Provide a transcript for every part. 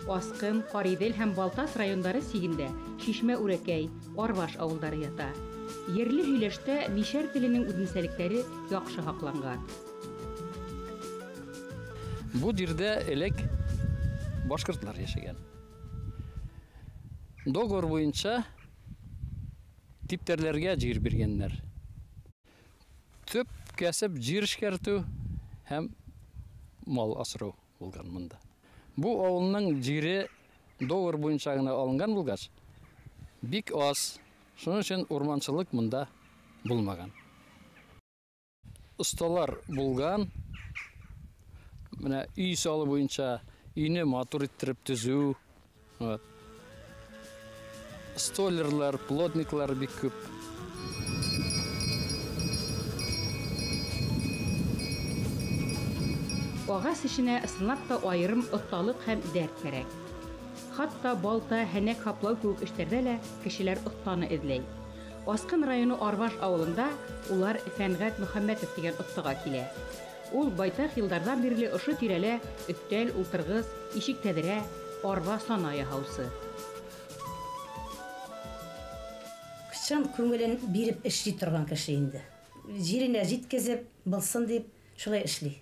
Асҡын, Ҡариҙел һәм Балтас райондары сигендә Шишмә Үрәкәй, Арбаш ауылдары ята. Ерле һөйләштә мишәр теленең үҙенсәлектәре яҡшы һаҡланған. Бу ерҙә элек башҡортлар йәшәгән. Договор буйынса типтәрләргә ер биргәннәр. Төп кәсеп ер эшкәртеү һәм мал асрау булған мында. Бу ауылның ере договор буйынса ғына алынған булғас, бик аз, шуның өсөн урмансылыҡ мында булмаған. Осталар булған, менә өй салыу буйынса өйне матур иттереп төзөү, вот. Столярлар, плотниклар бик күп. Ағас эшенә ысынлап та айырым оҫталыҡ һәм дәрт кәрәк. Хатта балта, һәнәк һаплау кеүек эштәрҙә лә кешеләр оҫтаны эҙләй. Асҡын районы Арбаш ауылында улар Фәнғәт Мөхәммәтов тигән оҫтаға килә. Ул байтаҡ йылдарҙан бирле ошо тирәлә өҫтәл, ултырғыс, ишек тәҙрә, арба, сана яһаусы. Чын күңелен биреп эшли торған кеше инде. Еренә еткезеп, булсын дип шулай эшли.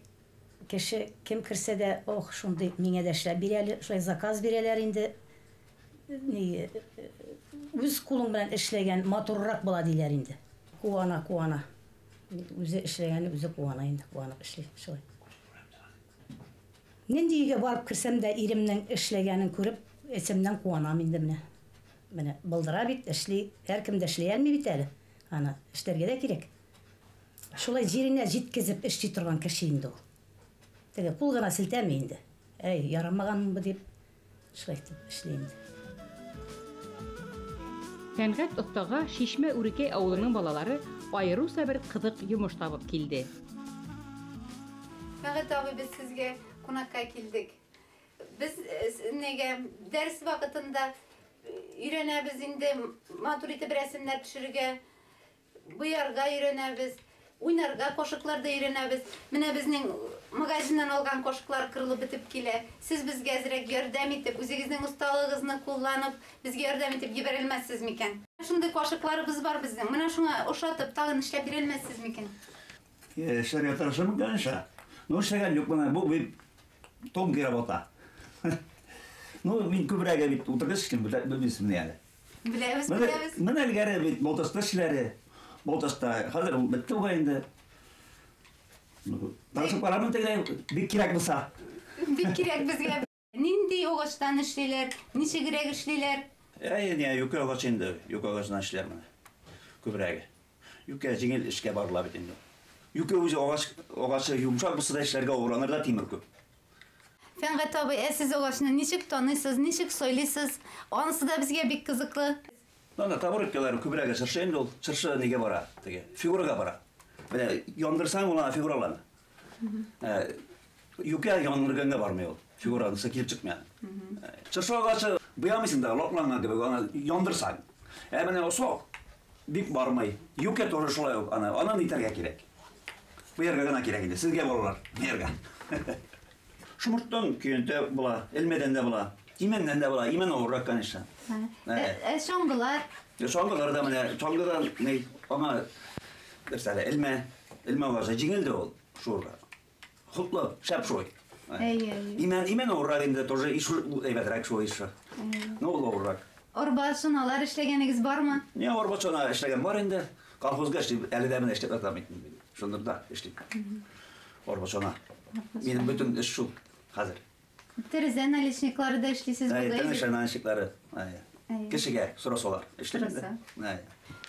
Кеше кем керсә дә, ох, шундый миңә дә эшләп бир әле, шулай заказ бирәләр инде. Ни, үз кулың белән эшләгән матуррак була диләр инде. Куана, куана. Үзе эшләгән, үзе куана инде, куанып эшли шулай. Нинди өйгә барып керсәм дә иремнең эшләгәнен күреп, эсемнән куанам инде менә. Менә булдыра бит, эшли, һәр кем дә эшли алмый бит әле. Аны эшләргә дә кирәк. Шулай җиренә җиткезеп эшли торган кеше инде ул. Теге кул гына селтәми инде. Әй, ярамаганмы дип шулай итеп эшли инде. Фәнғәт оҫтаға Шишмә Үрәкәй ауылының балалары айырыуса бер ҡыҙыҡ йомош табып килде. Фәнғәт абый, беҙ һеҙгә ҡунаҡҡа килдек. Беҙ нигә дәрес ваҡытында өйрәнәбеҙ инде, матур итеп рәсемдәр төшөрөргә, буярға өйрәнәбеҙ, уйнарға, ҡошоҡларҙы өйрәнәбеҙ. Менә беҙҙең магазиннан алған ҡошоҡлар ҡырылып бөтөп килә. Һеҙ беҙгә әҙерәк ярҙам итеп, үҙегеҙҙең оҫталығыҙҙы ҡулланып, беҙгә ярҙам итеп ебәрә алмаҫһығыҙ микән? Шундай ҡашыҡларыбыҙ бар беҙҙең. Менә шуңа ошатып тағын эшләп бирә алмаҫһығыҙ микән? Эшләргә тырышырмын, конечно. Ну, эшләгән юҡ, бына бу бит тонкий работа. Ну, мин күберәге бит ултырғыс эшлим, белмәйсеңме әле? Беләбеҙ, беләбеҙ. Менә элгәре бит Балтаста эшләре. Балтаста хәҙер ул бетте буғай инде. Тырышып ҡарамын тегеләй, бик кирәк булса. Бик кирәк беҙгә. Ниндәй ағастан эшләйләр, нисегерәк эшләйләр? Әй, ни, юкә ағас инде, юкә ағасынан эшләр менә. Күберәге. Юкә еңел эшкә барыла бит инде. Юкә үҙе ағас, ағасы йомшаҡ булса да эшләргә ауырланыр да тимер күп. Фәнғәт абый, ә һеҙ ағасны нисек таныйһығыҙ, нисек һайлайһығыҙ? Анысы да беҙгә бик ҡыҙыҡлы. Ана табуреткалар күберәге чыршы инде ул, чыршы нигә бара, теге фигурага бара. Менә яндырсаң ул ана фигуралана. Юкә яндырганга бармый ул. Фигуранысы килеп чыкмый. Чыршы агачы буямыйсың да, лакланган кебек, аны яндырсаң. Ә менә осок бик бармый. Юкә тоже шулай ук, аны, аны нитәргә кирәк. Буярга гына кирәк инде. Сезгә балалар, буярга. Шомырттан көйөнтә була, элмәдән дә була, имәндән дә була, имән авыррак, конечно. Ә шаңғылар? Шаңғылар да менә, шаңғыдан ни, аңа нәрсә әле, элмә, элмә агачы җиңел дә ул, шурга. Хутлап, шәп шулай. Әйе, әйе. Имән, имән авыррак инде, тоже иш әйбәтрәк шулай ише. Ну, ул авыррак. Арба чаналар эшләгәнегез бармы? Ни, арба чана эшләгән бар инде. Колхозга эшлим, әле дә менә эшләп ятам инде. Шунда да эшлим. Арба чана. Минем бөтен эш шул хәзер. Тәрәзә наличниклары да эшлисез Әй, бугай? тәрәзә наличниклары. Әй. Әй. Кешегә сорасалар, эшлим инде. Сораса. Әй.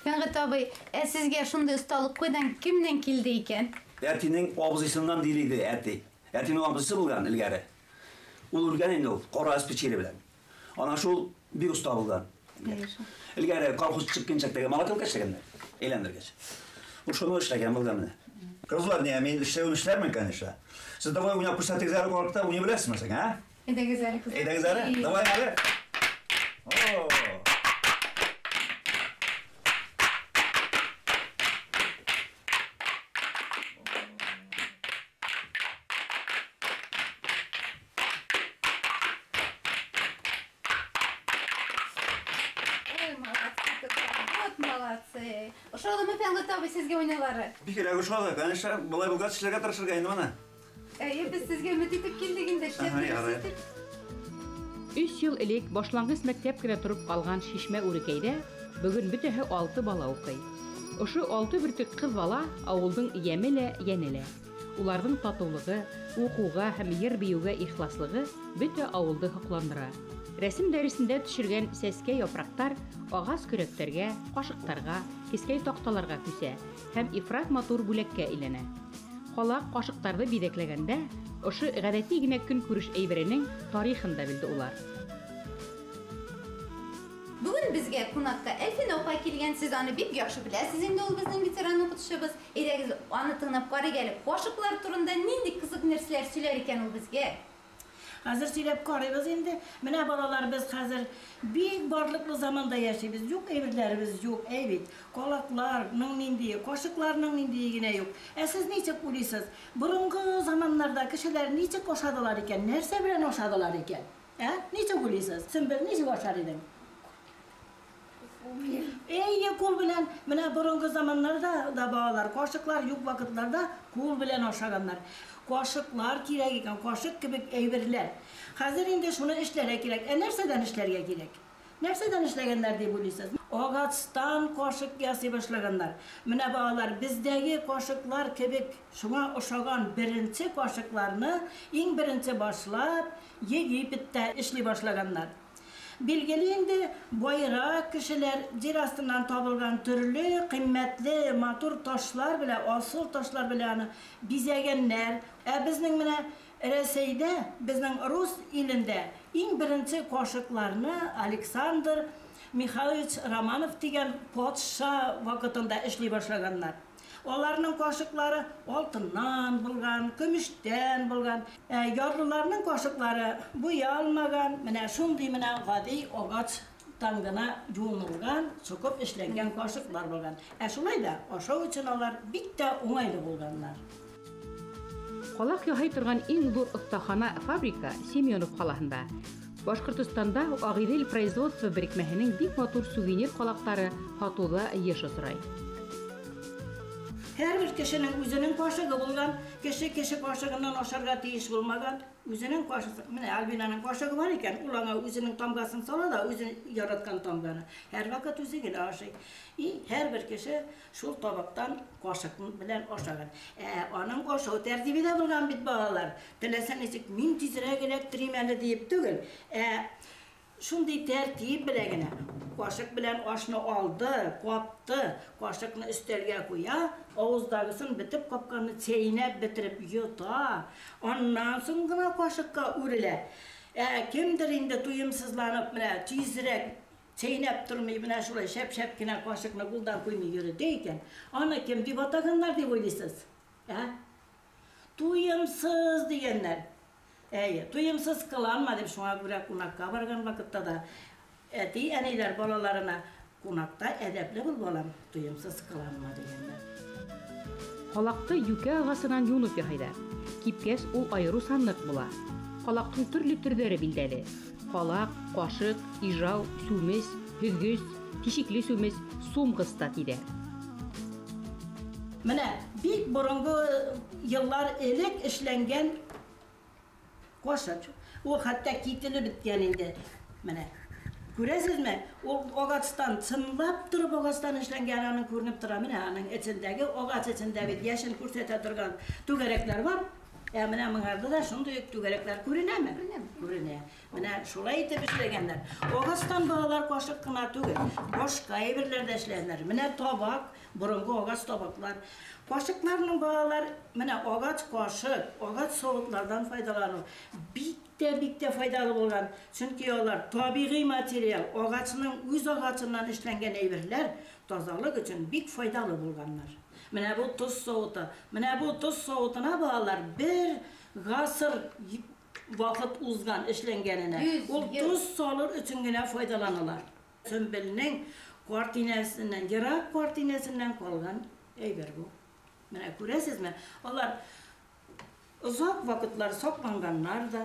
Фәнғәт абый, ә сезгә шундый осталык кайдан, кемдән килде икән? Әтинең абзыйсыннан диле иде, әти. Әтинең абзыйсы булган элгәре. Ул үлгән инде ул, кара эспечере белән. Ана шул бик оста булган. Элгәре колхоз чыккан чактагы молотилка эшләгәннәр, әйләндергәч. Ул шуны эшләгән булган менә. Кызлар, не, мин эшләвен эшләрмен, конечно. Сез давай уйнап күрсәтегез әле калыкта, уйный беләсезме сез, а? Әйдәгез әле, кызлар. Әйдәгез әле, давай әле. О! Ошадымы, Фәнғәт абый, сезгә уйнаулары? Бигерәк ошады. Конечно, былай булгач эшләргә тырышырга инде менә. Әйе, без сезгә өмет итеп килдек инде, эшләп бирерсез дип. 3 ел элек башлангыч мәктәп кенә торып калган Шишмә Үрекәйдә бүген бөтәһе 6 бала укый. Ошо 6 бөртек кыз бала авылдың яме лә, йәне лә. Уларҙың татыулығы, уҡыуға һәм йыр бейеүгә ихласлығы бөтә ауылды һоҡландыра. Рәсем дәресендә төшөргән сәскә япраҡтар ағас көрәктәргә, ҡашыҡтарға, кескәй таҡталарға күсә һәм ифрат матур бүләккә әйләнә. Ҡалаҡ ҡашыҡтарҙы биҙәкләгәндә ошо ғәҙәти генә көнкүреш әйберенең тарихын да белде улар. Бүген безгә кунакка Әлфинә апай килгән. Сез аны бик яхшы беләсез инде, ул безнең ветеран укытучыбыз. Әйдәгез, аны тыңлап карыйк әле. Кашыклар турында нинди кызык нәрсәләр сөйләр икән ул безгә? Хәзер сөйләп карыйбыз инде. Менә балалар, без хәзер бик барлыклы заманда яшибез. Юк әйберләребез юк, әй бит. Калакларның ниндие, кашыкларның ниндие генә юк. Ә сез ничек уйлыйсыз? Борынгы заманнарда кешеләр ничек ашадылар икән? Нәрсә белән ашадылар икән? Ә? Ничек уйлыйсыз? Сөмбел, ничек ашар идең? Әйе, кул белән. Менә борынгы заманнарда да балалар, кашыклар юк вакытларда кул белән ашаганнар. Кашыклар кирәк икән, кашык кебек әйберләр. Хәзер инде шуны эшләргә кирәк. Ә нәрсәдән эшләргә кирәк? Нәрсәдән эшләгәннәр дип уйлыйсыз? Агачтан кашык ясый башлаганнар. Менә балалар, бездәге кашыклар кебек шуңа ошаган беренче кашыкларны иң беренче башлап Египетта эшли башлаганнар. Билгеле инде, байрак кешеләр җир астыннан табылган төрле кыйммәтле матур ташлар белән, асыл ташлар белән аны бизәгәннәр. Ә безнең менә Рәсәйдә, безнең рус илендә иң беренче кашыкларны Александр Михайлович Романов дигән патша вакытында эшли башлаганнар. Аларның кашыклары алтыннан булган, көмештән булган. Ә ярлыларның кашыклары буялмаган, менә шундый менә гади агачтан гына юнылган, сукып эшләнгән кашыклар булган. Ә шулай да ашау өчен алар бик тә уңайлы булганнар. Ҡалаҡ яһай торған иң ҙур оҫтахана фабрика Семенов ҡалаһында. Башҡортостанда Ағиҙел производство берекмәһенең бик матур сувенир ҡалаҡтары һатыуҙа йыш осрай. Һәр бер кешенең үзенең кашыгы булган, кеше кеше кашыгыннан ашарга тиеш булмаган, үзенең кашыгы. Менә Альбинаның кашыгы бар икән, ул аңа үзенең тамгасын сала да, үзе яраткан тамганы. Һәр вакыт үзе генә ашый. И һәр бер кеше шул табактан кашык белән ашаган. Ә аның ашау тәртибе дә булган бит балалар. Теләсә ничек мин тизрәк эләктерим әле диеп түгел. Ә шундый тәртип белән генә кашык белән ашны алды, капты, кашыкны өстәлгә куя, авыздагысын бетеп капканны чәйнәп бетереп йота, аннан соң гына кашыкка үрелә. Ә кемдер инде туйымсызланып, менә тизрәк чәйнәп тормый, менә шулай шәп-шәп кенә кашыкны кулдан куймый йөрде икән. Аны кем дип атаганнар дип уйлыйсыз? Ә? Туйымсыз дигәннәр. Әйе, туйымсыз кыланма дип шуңа күрә кунакка барган вакытта да әти-әниләр балаларына кунакта әдәпле бул, балам, туйымсыз кыланма дигәннәр. Ҡалаҡты йүкә ағасынан юнып яһайҙар. Кипкәс ул айырыуса ныҡ була. Ҡалаҡтың төрлө төрҙәре билдәле. Ҡалаҡ, ҡашыҡ, ижау, сүмес, һөҙгөс, тишекле сүмес, сумғыс та тиҙәр. Менә бик боронғо йыллар элек эшләнгән кашык. Ул хәтта кителеп беткән инде. Менә күрәсезме? Ул агачтан, чынлап торып агачтан эшләнгән, аның күренеп тора. Менә аның эчендәге, агач эчендә бит яшен күрсәтә торган түгәрәкләр бар. Ә менә моңарда да шундый ук түгәрәкләр күренәме? Күренә. Менә шулай итеп эшләгәннәр. Агачтан балалар кашык кына түгел, башка әйберләр дә эшләгәннәр. Менә табак, борынгы агач табаклар. Кашыкларның балалар, менә агач кашык, агач савытлардан файдалану бик тә, бик тә файдалы булган. Чөнки алар табигый материал, агачның үз агачыннан эшләнгән әйберләр тазалык өчен бик файдалы булганнар. Менә бу тоз савыты. Менә бу тоз савытына балалар бер гасыр вакыт узган эшләнгәненә. Ул тоз салыр өчен генә файдаланалар. Сөмбелнең картинәсеннән, ерак картинәсеннән калган әйбер бу. Менә күрәсезме? Алар озак вакытлар сакланганнар да,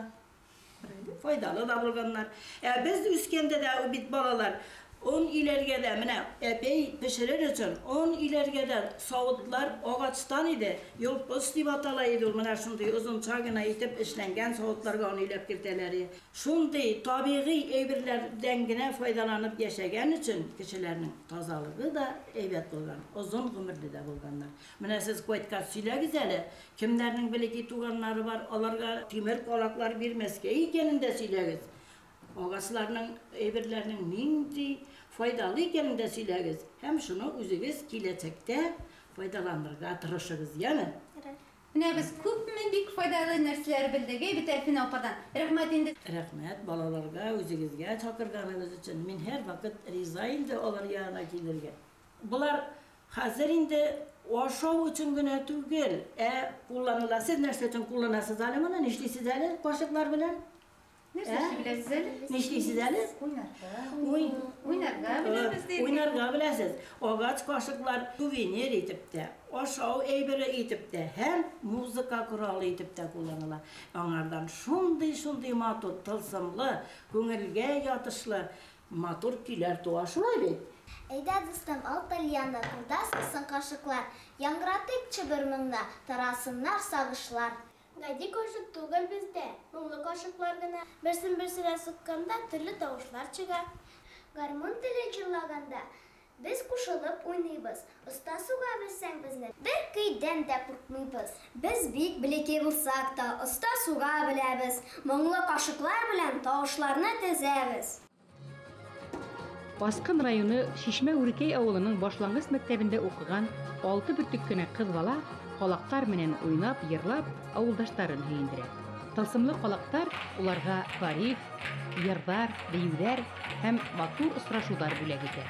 файдалы да булганнар. Ә без үскәндә дә бит балалар Он иләргә дә, менә әпәй пешерер өчен он иләргә дә савытлар агачтан иде. Йолпыс дип атала иде ул, менә шундый озынча гына итеп эшләнгән савытларга он иләп кертәләр. Шундый табигый әйберләрдән генә файдаланып яшәгән өчен кешеләрнең тазалыгы да әйбәт булган, озын гомерле дә булганнар. Менә сез кайткач сөйләгез әле, кемнәрнең бәләкәй туганнары бар, аларга тимер калаклар бирмәскә икәнен дә сөйләгез. Агачларның, әйберләрнең нинди файдалы икәнен дә сөйләгез. Һәм шуны үзегез киләчәктә файдаланырга тырышыгыз, яме? Менә без күпме бик файдалы нәрсәләр белдек, әй бит Әлфинә ападан. Рәхмәт инде. Рәхмәт балаларга, үзегезгә чакырганыгыз өчен. Мин һәр вакыт риза инде алар янына килергә. Булар хәзер инде ашау өчен генә түгел, ә кулланыла. Сез нәрсә өчен кулланасыз әле моны? Нишлисез әле кашыклар белән? Нәрсә беләсез әле? Нишлисез әле? Уйнарга беләбез дип. Уйнарга беләсез. Агач кашыклар сувенир итеп тә, ашау әйбере итеп тә һәм музыка коралы итеп тә кулланыла. Аңардан шундый-шундый матур, тылсымлы, күңелгә ятышлы матур көйләр туа, шулай бит? Әйдә, дустым, ал тальянны, кулда суксын кашыклар, яңгыратыйкчы бер моңны, тарасыннар сагышлар. Гади кашык түгел бездә, моңлы кашыклар гына. Берсен берсенә сукканда төрле тавышлар чыга. Гармун теле җырлаганда без кушылып уйныйбыз. Оста суга белсәң безне, бер көйдән дә куркмыйбыз. Без бик бәләкәй булсак та, оста суга беләбез. Моңлы кашыклар белән тавышларны тезәбез. Аскын районы Шишмә Үркәй авылының башлангыч мәктәбендә укыган 6 бөртек кенә кыз бала калаклар менән уйнап, йырлап, авылдашларын һөендерә. Тылсымлы калаклар уларга тарих, йырлар, биюләр һәм матур очрашулар бүләк итә.